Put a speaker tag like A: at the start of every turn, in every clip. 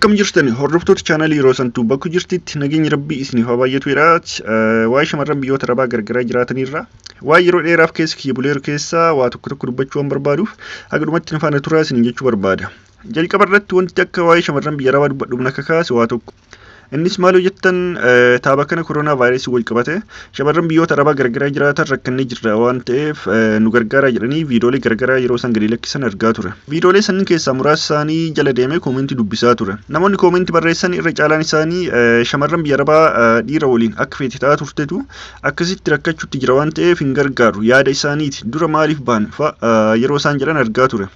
A: Akkam jirtani hordoftoota chaanaalii yeroo santuu bakka jirtitti nageenyi rabbii isiniif haa baay'atu jedha. Waa'ee shamarran biyyoota arabaa garagaraa jiraatanirra waa'ee yeroo dheeraaf keessa kiyya buleeru keessaa waa tokko tokko dubbachuu waan barbaaduuf haga dhumatti na faana turaa isiniin jechuu barbaada. Jalqaba irratti wanti akka waa'ee shamarran biyya arabaa dubbadhuuf na kakaase waa tokko. Innis maal yoo jettan taaba kana koronaa vaayirasii wal qabate shamarran biyyoota arabaa garagaraa jiraatan rakkannee jirra waan ta'eef nu gargaaraa jedhanii viidiyoolee garagaraa yeroo isaan gadi lakkisan argaa ture. Viidiyoolee sanniin keessaa muraasa isaanii jala deemee koomentii dubbisaa ture. Namoonni koomentii barreessan irra caalaan isaanii shamarran biyya arabaa dhiira waliin akka feete ta'aa turtetu akkasitti rakkachuutti jira waan ta'eef hin gargaaru yaada isaaniiti dura maaliif ba'an fa'a yeroo isaan jedhan argaa ture.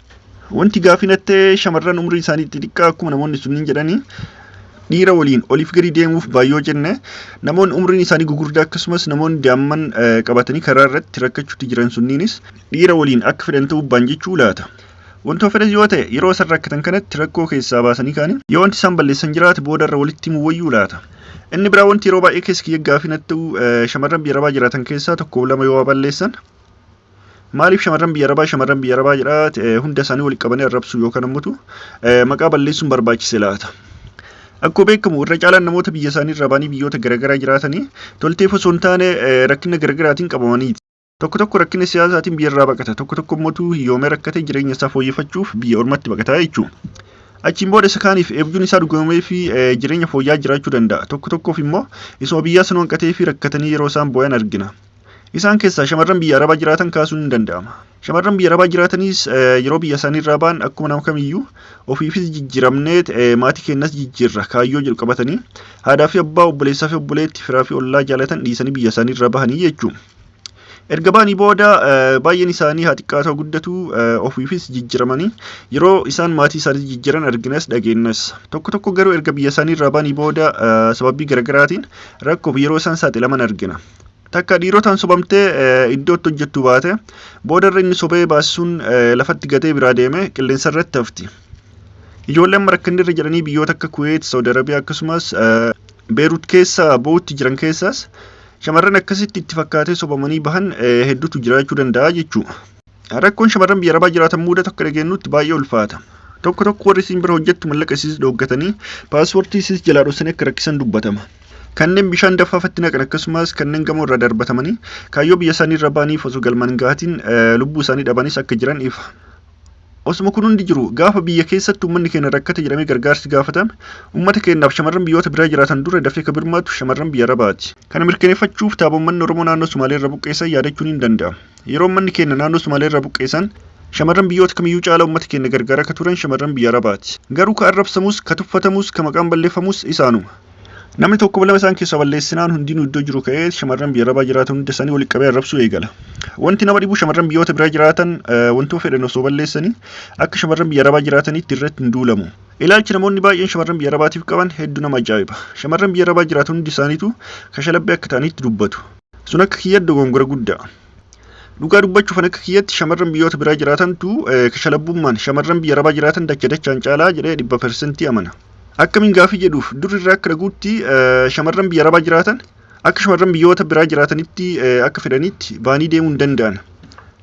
A: Wanti gaafii natti ta'e shamarran umriin isaanii xixiqqaa akkuma namoonni sunniin jedhanii dhiira waliin oliif gadi deemuuf baay'oo jenne namoonni umriin isaanii gugurdaa akkasumas namoonni daa'imman qabatanii karaa irratti rakkachuutti jiran sunniinis dhiira waliin akka fedhan ta'uu baan jechuu laata. Wantuma fedhes yoo ta'e yeroo isaan rakkatan kanatti rakkoo keessaa baasanii kaanii yoo wanti isaan balleessan jiraate booda irra walitti himuu wayyuu laata. Inni biraa wanti yeroo baay'ee keessa kiyya gaafii natti ta'u shamarran biyya arabaa jiraatan keessaa tokko lama yoo balleessan maaliif shamarran biyya arabaa shamarran biyya arabaa jedhaa hunda isaanii walitti qabanii arrabsuu yookaan ammoo maqaa balleessuun barbaachise laata. Akkuma beekamu irra caalaan namoota biyya isaanii irraa ba'anii biyyoota garaagaraa jiraatanii tolteef osoo hin taane rakkina garaagaraatiin qabamaniiti. Tokko tokko rakkina siyaasaatiin biyya irraa baqata, tokko tokko immoo hiyyoomee rakkatee jireenya isaa fooyyeffachuuf biyya ormatti baqata jechuudha. Achiin booda isa kaaniif eebjuun isaa dhugoomee fi jireenya fooyya'aa jiraachuu danda'a. Tokko tokkoof immoo isuma biyyaa sun hanqatee fi rakkatanii yeroo isaan boo'an argina. Isaan keessaa shamarran biyya Arabaa jiraatan kaasuun ni danda'ama. Shamarran biyya Arabaa jiraatanis yeroo biyya isaanii irraa ba'an akkuma nama kamiyyuu ofiifis jijjiiramnee maatii keenyas jijjiirra kaayyoo jedhu qabatanii haadhaa fi abbaa obboleessaa fi obboleetti firaa fi ollaa jaalatan dhiisanii biyya isaanii irraa bahanii jechuudha. Erga ba'anii booda baay'een isaanii haa xiqqaatu haa guddatu ofiifis jijjiiramanii yeroo isaan maatii isaanii jijjiiran arginas dhageenyas. Tokko tokko garuu erga biyya isaanii irraa ba'anii booda sababii garaagaraatiin rakkoof yeroo isaan saaxilaman argina. Takka dhiirotaan sobamtee iddoo itti hojjettu baate boodarra inni sobee baasisuun lafatti gatee biraa deeme qilleensa irratti hafti. Ijoolleen amma rakkanni irra jedhanii biyyoota akka Kuweet, Saudi Arabiyaa akkasumas Beerut keessa bo'utti jiran keessaas shamarran akkasitti itti fakkaatee sobamanii bahan hedduutu jiraachuu danda'a jechuudha. Rakkoon shamarran biyya arabaa jiraatan mudatu akka dhageenyutti baay'ee ulfaata. Tokko tokko warri isiin bira hojjettu mallaqa isiis dhooggatanii paaspoortii isiis jalaa dhoksanii akka rakkisan dubbatama. Kanneen bishaan daffaafatti naqan akkasumas kanneen gamoo irraa darbatamanii kaayyoo biyya isaanii irra ba'aniif osoo galmaan hin gahatiin lubbuu isaanii dhabanis akka jiran ifa. Osuma kun hundi jiru gaafa biyya keessatti uummanni keenya rakkate jedhamee gargaarsi gaafatame uummata keenyaaf shamarran biyyoota biraa jiraatan dura dafee ka birmaatu shamarran biyya Arabaati. Kana mirkaneeffachuuf taaba uummanni Oromoo naannoo Sumaalee irra buqqeessan yaadachuun hin danda'ama. Yeroo uummanni keenya naannoo Sumaalee irraa buqqeessan shamarran biyyoota kamiyyuu caalaa uummata keenya gargaaraa ka turan shamarran biyya Arabaati. Garuu ka arrabsamus, ka tuffatamus, ka maqaan balleeffamus isaanuma. Namni tokko lama isaan keessaa balleessinaan hundinuu iddoo jiru ka'ee shamarran biyya Arabaa jiraatan hunda isaanii walitti qabee arrabsuu eegala. Wanti nama dhibu shamarran biyyoota biraa jiraatan wantuma fedhan osoo balleessanii akka shamarran biyya Arabaa jiraataniitti irratti hin duulamu. Ilaalchi namoonni baay'een shamarran biyya Arabaatiif qaban hedduu nama ajaa'iba. Shamarran biyya Arabaa jiraatan hundi isaaniitu kashalabbee akka ta'aniitti dubbatu. Sun akka kiyyatti dogongora guddaa. Dhugaa dubbachuuf an akka kiyyatti shamarran biyyoota biraa jiraatantu kashalabbummaan shamarran biyya Arabaa jiraatan dacha dachaan caalaa jedhee 100% amana. Akkamiin gaafii jedhuuf dur irraa akka dhaguutti shamarran biyya Arabaa jiraatan akka shamarran biyyoota biraa jiraatanitti akka fedhanitti ba'anii deemuu hin danda'an.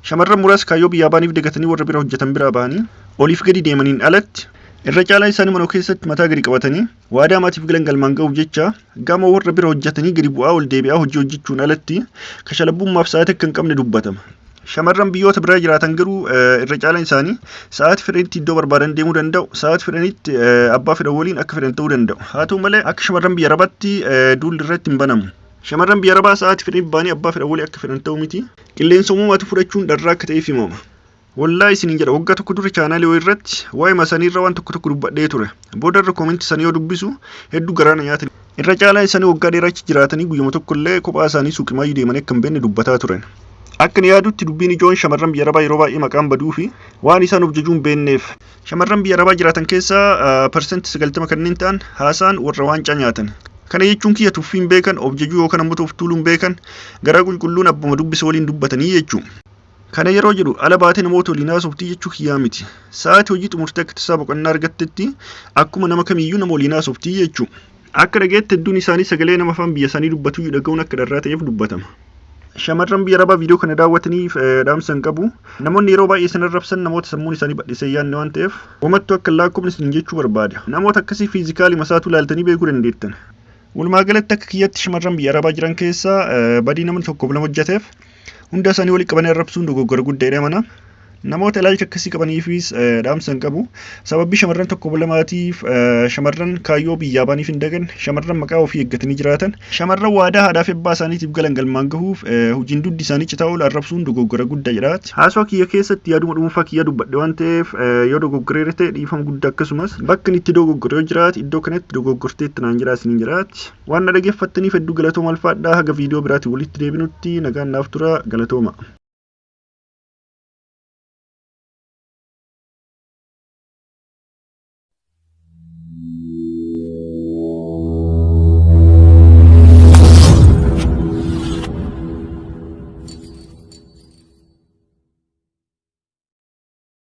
A: Shamarran muraasa kaayyoo biyyaa ba'aniif dagatanii warra bira hojjetan biraa ba'anii oliif gadi deemaniin alatti irra caalaan isaanii mana keessatti mataa gadi qabatanii waadaa maatiif galan galmaan ga'uuf jecha gama warra bira hojjetanii gadi bu'aa ol deebi'aa hojii hojjechuun alatti kashalabbummaaf sa'aatii akka hin qabne dubbatama. Shamarran biyyoota biraa jiraatan garuu irra caalaan isaanii sa'aatii fedhanitti iddoo barbaadan deemuu danda'u, sa'aatii fedhanitti abbaa fedhan waliin akka fedhan ta'uu danda'u. Haa ta'u malee akka shamarran biyya Arabaatti duulli irratti hin banamu. Shamarran biyya Arabaa sa'aatii fedhaniif ba'anii abbaa fedhan waliin akka fedhan ta'uu miti. Qilleensa uumamaatu fudhachuun dharraa akka ta'eef himama. Wallaahi isiniin jedha waggaa tokko dura chaanaalii wayii irratti waa'ee isaanii irra waan tokko tokko dubbadhee ture. Booda irra koomentii isaanii yoo dubbisu hedduu garaa na nyaatan. Irra caalaan isaanii waggaa dheeraa achi jiraatanii guyyuma tokko illee kophaa isaanii suuqimaayyuu deemanii akka hin beekne dubbataa turan. Akka ani yaadutti dubbiin ijoon shamarran biyya Arabaa yeroo baay'ee maqaan baduu fi waan isaan of jajuu hin beekneef. Shamarran biyya Arabaa jiraatan keessaa 90% kanneen ta'an haasaan warra waancaa nyaatan. Kana jechuun kiyya tuffii hin beekan, of jajuu yookaan ammoo of tuuluu hin beekan, garaa qulqulluun abbuma dubbise waliin dubbatanii jechuudha. Kana yeroo jedhu ala baatee namoota waliin haasoftii jechuu kiyyaa miti. Sa'aatii hojii xumurtee akka tasaa boqonnaa argattetti akkuma nama kamiyyuu nama waliin haasoftii jechuu. Akka dhagayetti hedduun isaanii sagalee nama afaan biyya isaanii dubbatuyyuu dhaga'uun akka dharraa ta'eef dubbatama. Shamarran biyya Arabaa viidiyoo kana daawwataniif dhaamsa hin qabu. Namoonni yeroo baay'ee isin arrabsan namoota sammuun isaanii bal'isee yaadne waan ta'eef homattuu akka hin lakkoofne isin jechuu barbaada. Namoota akkasii physically masaatu ilaaltanii beekuu dandeettan. Walumaa galatti akka kiyyatti shamarran biyya Arabaa jiran keessaa badii namni tokko lama hojjeteef hunda isaanii walitti qabanii arrabsuun dogoggora guddaa mana. Namoota ilaalcha akkasii qabaniifis dhaamsa hin qabu. Sababii shamarran tokko lamaatiif shamarran kaayyoo biyyaa baaniif hin dagan, shamarran maqaa ofii eeggatanii jiraatan, shamarran waadaa haadhaa fi abbaa isaaniitiif galan galmaan gahuuf hojiin dugdi isaanii citaa oolu arrabsuun dogoggora guddaa jedhaati. Haasawaa kiyya keessatti yaaduma dhuunfaa kiyya dubbadhe waan ta'eef yoo dogoggoreera ta'e dhiifama guddaa, akkasumas bakka inni itti dogoggore yoo jiraate iddoo kanatti dogoggorteetti naan jedhaa isiniin jedhaati. Waan na dhaggeeffattaniif hedduu galatooma, alfaadhaa. Haga viidiyoo biraatiin walitti deebinutti nagaan naaf tura, galatooma.